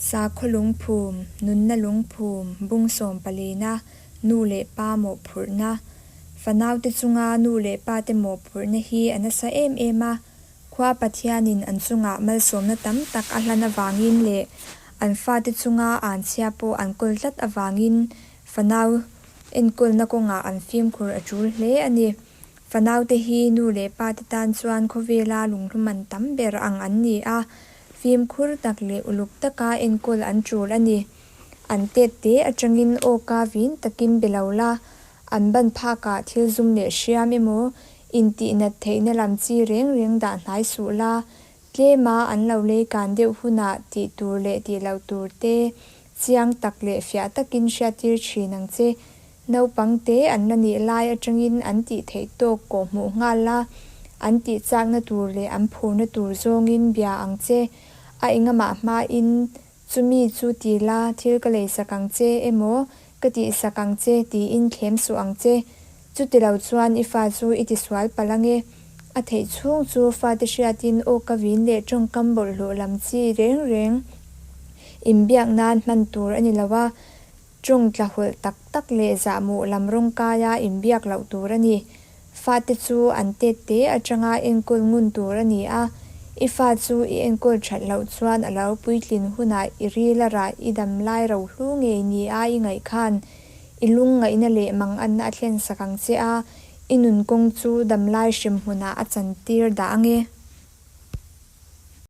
Sakhaw lungphum, nunna lungphum, bung sawmpalina, nu leh pa mawhphurhna. Fanaute chunga nu leh pate mawhphurhna hi a nasa em em a, Khua Pathianin an chungah malsawmna tam tak a hlan avangin leh an fate chunga anchhia pawh an kawl tlat avangin fanau enkawlna kawngah an fimkhur a tul hle a ni. Fanaute hi nu leh pate tan chuan khawvela lunghlum an tam ber ang an ni a, fimkhur tak leh uluk taka enkawl an tul a ni. An tet te atangin awka vin takin be lo la, an ban phakah thil zum leh hriam emaw intihnat theihna lam chi reng reng dah hnai suh la, tlema an lo lei kan deuh hunah tih tur leh tih loh tur te chiang tak leh fiah takin hriattir thin ang che. Naupang te an la nih lai atangin an tih theih tawk kawh hmuh nghal la, an tih chakna tur leh an phurna tur zawngin bia ang che. A engamah hmain chumi chu ti la, thil ka leisak ang che emaw, ka tihsak ang che tiin thlem suh ang che. Chuti lo chuan i fa chu i tisual palh ange. A theih chhung chu fate hriatin aw ka vin leh tawngkam bawlhhlawh lam chi reng reng inbiak nan hman tur a ni lo a. Ṭawng tlahawlh tak tak leh zahmawh lam rawngkaia inbiak loh tur a ni. Fate chu an tet te aṭanga enkawl ngun tur a ni a, i fa chu i enkawl ṭhat loh chuan a lo puitlin hunah i ril a rah i dam lai rohlu ngei ni a i ngaih khan i lungngaihna leh manganna a thlensak ang che a, i nun kawng chu damlai hremhmunah a chantir dah ang e.